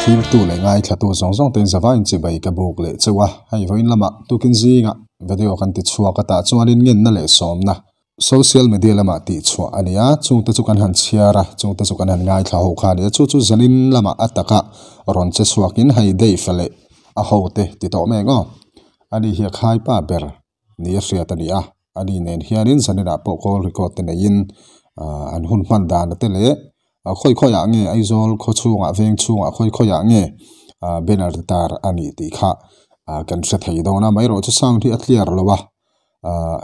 Thiltu leh ngaithlatu zawng zawng tein zavaiin chibai ka buk leh cheuh a, hei vawiin lamah tukin zinga video kan ti chhuak a tah chuanin ngenna leh sawmna social media lamah tih chhuah a ni a, chungte chu kan han chhiar a, chungte chu kan han ngaithla ho kha a ni a, chu chu zanin lamah a taka rawn che chhuakin hei Dave-a leh a hote ti tawh mek aw, ani hi a khaipa ber ni a hriat a ni a, ani nen hianin zaninah pawh call record te neiin an hun hman dan te leh khawi khawiah nge Aizawl khaw chhungah veng chhungah khawi khawiah nge banner te tar a nih tih kha kan hre thei dawn a, amaherawh chu sound hi a clear lo a,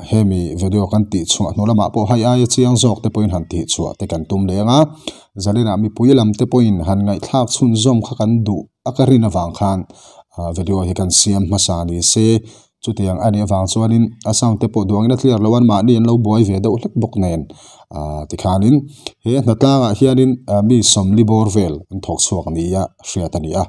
hemi video kan tih chhuah hnu lamah pawh hei aia chiang zawk te pawhin han tih chhuah te kan tum leng a, zaninah mipui lam te pawhin han ngaihthlak chhunzawm kha kan duh a ka rin avang khan video hi kan siam hmasa ni se. Chutiang a nih avang chuanin a sound te pawh duangin a clear lo a, mahni an lo buai ve deuh hlek bawk nen ah tikhanin he hnatlangah hianin mi sawmli bawr vel an thawk chhuak nia hriat a ni a,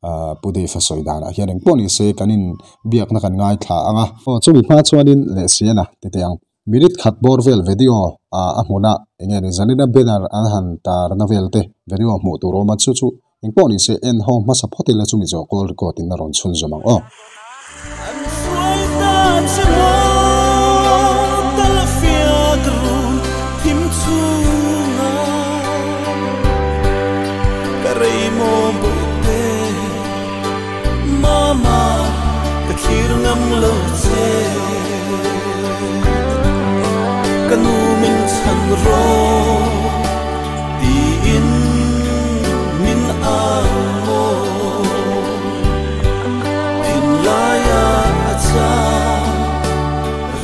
ah Pu Dave a sawi danah hian engpawh ni se kan in biakna kan ngaithla ang a. Aw chumi hma chuanin leh sian a ti teh ang, minute khat bawr vel video ah a hmunah eng nge ni zanina banner an han tarna vel te video hmuh tur awm a chu chu Engpawh ni se en ho hmasa phawt ila chumi zawh call record in a rawn chhunzawm ang aw. An hruai ta che maw tal fiak run thim chhunga ka rei maw bawihte mama ka thlir ngam lo che ka nu min chhan rawh. Tiin min au maw? Thinlaia a chang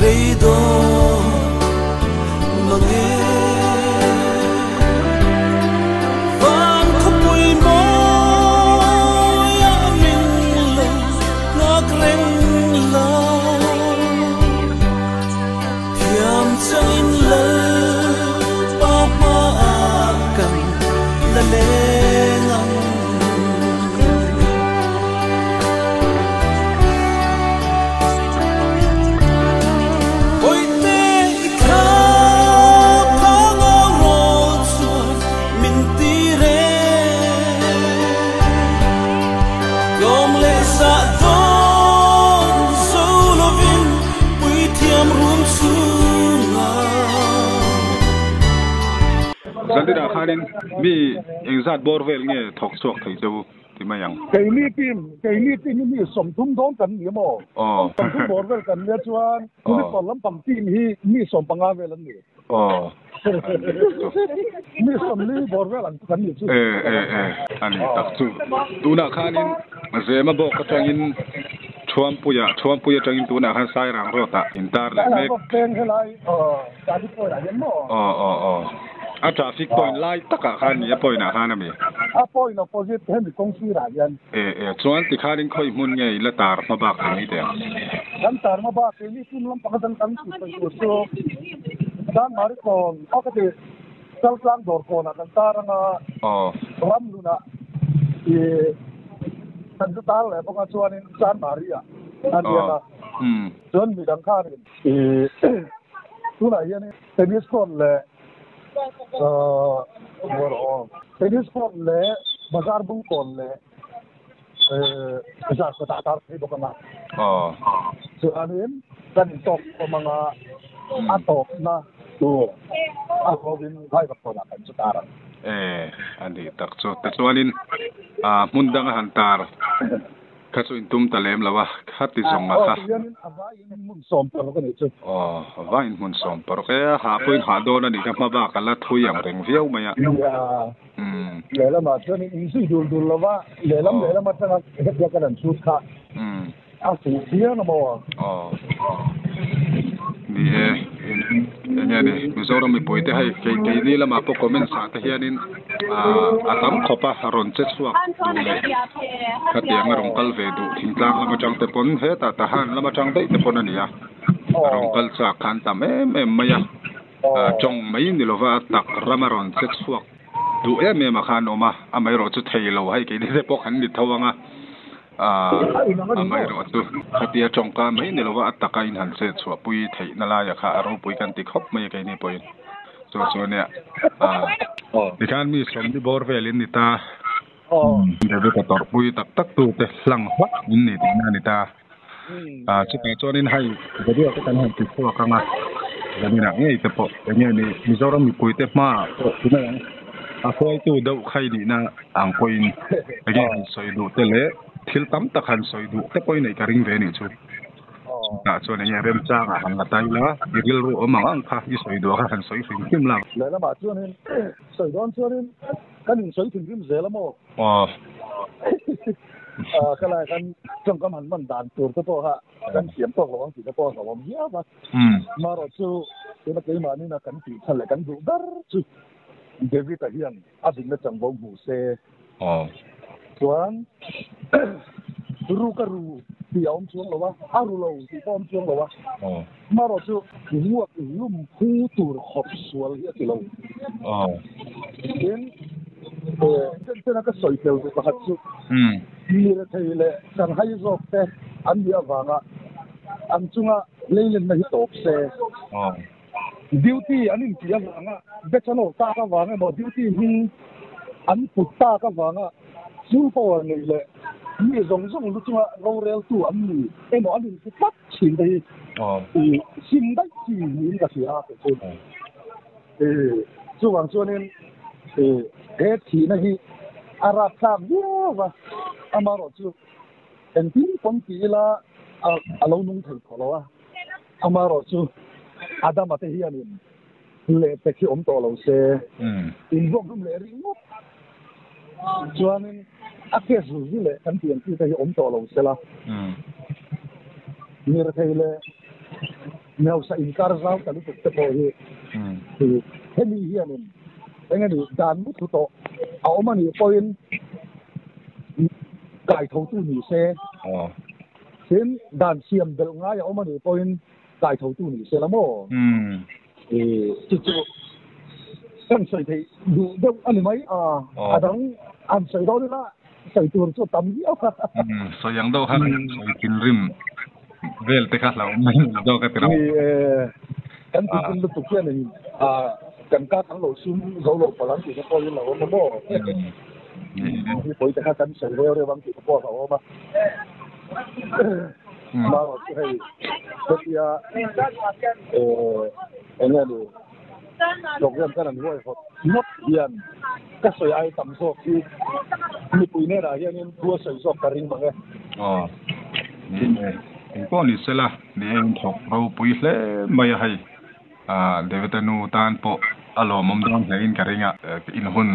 rei dawn mang e. Van khawpui mawiah min lo nghak reng la. Thiam changin Lalpa hmaah kan la leng ang. Bawihte i thla phang au rawl chuan min ti reng. Tlawm leh zah dawn zo lovin Puithiam rum chhunga. Zandinah khanin mi engzat bawr vel nge thawk chhuak thei che u ti mai ang. Keini team, keini team hi mi 30 dawn kan ni maw? 30 bawr vel kan nia chuan Kulikawn lampang team hi mi 15 vel an ni. Mi 40 bawr vel ang chu kan ni chu. E e e a ni tak chu. Tunah khanin Zema bawk atangin Thuampuia Thuampui atangin tunah khan Sairang road ah intar leh mek. Aw aw aw a traffic point lai takah khan ni a point ah khan a mi. A point opposite hemi kawng sirah hian. E e chuan tikhanin khawi hmun nge i la tar hma bak thei mai teh ang. Kan tar hma bak keini tum lampang atang kan tih sawi tur chu Chanmari kawn aw ka ti Chaltlang dawr kawnah kan tar anga Ramlunah i kan chu tar leh bawk a chuanin Chanmari ah a ni anga chuan midang khanin i tunah hianin tennis court leh tennis court leh bazar bung kawn leh bazar kawtah tar thei bawk anga chuanin kan intawk khawm anga a tawpna tur a hovin driver kawnah kan chu tar ang. E a nih tak chu tichuanin hmun danga han tar Kha chu in tum ta lem lo a, kha ti zawng a kha. Aw tihianin a vaiin hmun 16 a nih chu. Aw, a vaiin hmun 16 e, a hah pawhin hah dawn a nih kha hma bak a la thui ang reng viau mai a. Nia, lehlamah chuan in zui dul dul lo va, lehlam lehlam atanga hetia kan han chhut kha a fuh phian a maw? Aw, ni e, enge ni, Mizoram mipuite hei kei keini lamah pawh comments ah te hianin a tam khawp a, rawn che chhuak duh leh khatiang a rawn kal ve duh thingtlang lam atang te pawn hetah Tahan lam atang daih te pawn a ni a, a rawn kal chak khan tam em em mai a, tawng mai ni lova a tak ram a rawn che chhuak duh em em a khan awm a, amaherawh chu thei lo hei keini te pawh kan ni tho ang a. Amaherawh chu khatia tawngka mai ni lova a taka in han chet chhuahpui theihna laia kha a ropui kan ti khawp mai a keini pawhin chu chu ania tikhan mi 40 bawr velin ni ta. David a torpui tak tak tu te hlang hlat in ni tihna a ni ta. A chutah chuanin hei video te kan han ti chhuak ang a, zaninah ngei te pawh eng nge ni Mizoram mipui te hmaah pawh ti mai ang a hruaitu deuh khai nihna ang pawhin eng nge han sawi duh te leh thil tam tak han sawi duh te pawhin neih ka ring ve a nih chu. Chutah chuan eng nge remchangah han la ta ila i rilru awm ang ang kha i sawi duh kha han sawi hrim hrim la. Lehlamah chuanin sawi dawn chuanin kan insawi thinrim zel a maw? Aw. Ka lai khan tawngkam han man dan tur te pawh kha kan thiam tawk lo ang tih te pawh a hlauhawm viau a. Amaherawh chu tuna keimahni na kan tih chhan leh kan duh ber chu David-a hian a dikna chanvo hmu se. Aw. Chuan ru ka ru tih a awm chuang lo a, a ru lo tih pawh a awm chuang lo a. Aw. Amaherawh chu nguak lum phu tur khawp sual hi a ti lo. Aw. Tin, chen chena ka sawi tel duh pakhat chu mi rethei leh Shanghai zawk te an nih avanga an chunga leilenna hi tawp se. Aw. Duty an intih avanga batch an awrh tak avang emaw duty hming an put tak avanga full power neih leh mi zawng zawng lu chunga roreltu an ni emaw an inti tlat thin te hi i sim daih chi niin ka hria a kei chu. Chuvang chuanin he thihna hi a rapthlak viau a, amaherawhchu engtin pawn ti ila a lo nung thei tawh lo a. Amaherawh chu Adama te hianin lehpek hi awm tawh lo se, invuak hlum leh ringawt chuanin a case zulzui leh kan tih ang chi te hi awm tawh lo sela, mirthei leh mi hausa inkar zau ta lutuk te pawh hi hemi hianin eng emaw dan muthu tawh a awm anih pawhin kaithotu ni se. Tin, dan siam belh ngai a awm a nih pawhin kaithotu ni se la maw? Chu chu kan sawi theih duh deuh a ni mai a, a dang an sawi dawn ila sawi tur chu tam viau a. Sawi ang deuh kha sawi thinrim vel te kha hlauh mai mai zawk a ti lo. Ni e, kan thinrim lutuk hianin kan kak ang lo sum zo lo palh ang tih te pawhin lo awm a maw? Mipui te kha kan sawi reu reu ang tih te pawh a awm a. Amaherawh chu hei hetia eng nge ni program kan an huaihawt ngawt hian ka sawi ai tam zawk hi mipui hnenah hianin thu a sawi zawk ka ring mang e. Aw ni e, engpawh ni sela ni e inthawk ropui hle mai a hei. David-a nu tan pawh a lawmawm dawn hle in ka ring a, in hun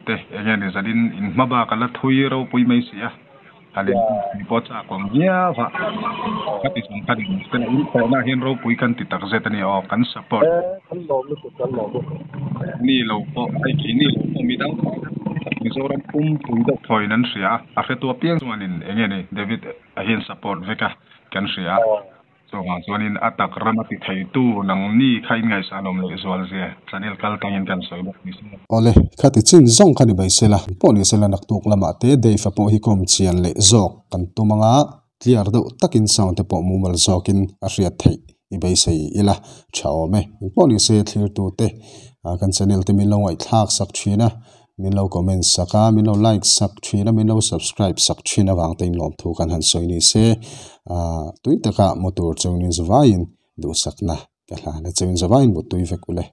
te eng nge ni zalin in hma bak a la thui ropui mai si a, han in pui pawh chak awm viau a, ka ti chung khan in te in thawhna hian ropui kan ti tak zet a ni aw, kan support. Kan lawm lutuk, kan lawm lutuk. Ni lo pawh, hei khi ni lo pawh midang Mizoram pumpui deuh thawiin an hria a, a hretu apiang chuanin eng nge ni David-a hian support vek a kan hria a. Chuvang chuanin a tak rama ti theitu nangni kha in ngaihsanawm leh zual zia channel kal tangin kan sawi bawk ni se. Awle, khati chin zawng kha ni mai sela, pawh ni sela naktuk lamah te Dave-a pawh hi kawm chian leh zawk kan tum anga clear deuh takin sound te pawh mumal zawkin a hriat theih i beisei ila tha awm e. Engpawh ni se thlirtu te kan channel te min lo ngaihthlak sak thin a, Min lo comment sak a, min lo like sak thin a, min lo subscribe sak thin avang te in lawmthu kan han sawi ni se. Aah tui taka motor chungin zavaiin duhsakna ka hlan a, chungin zavaiin mutui vek ule.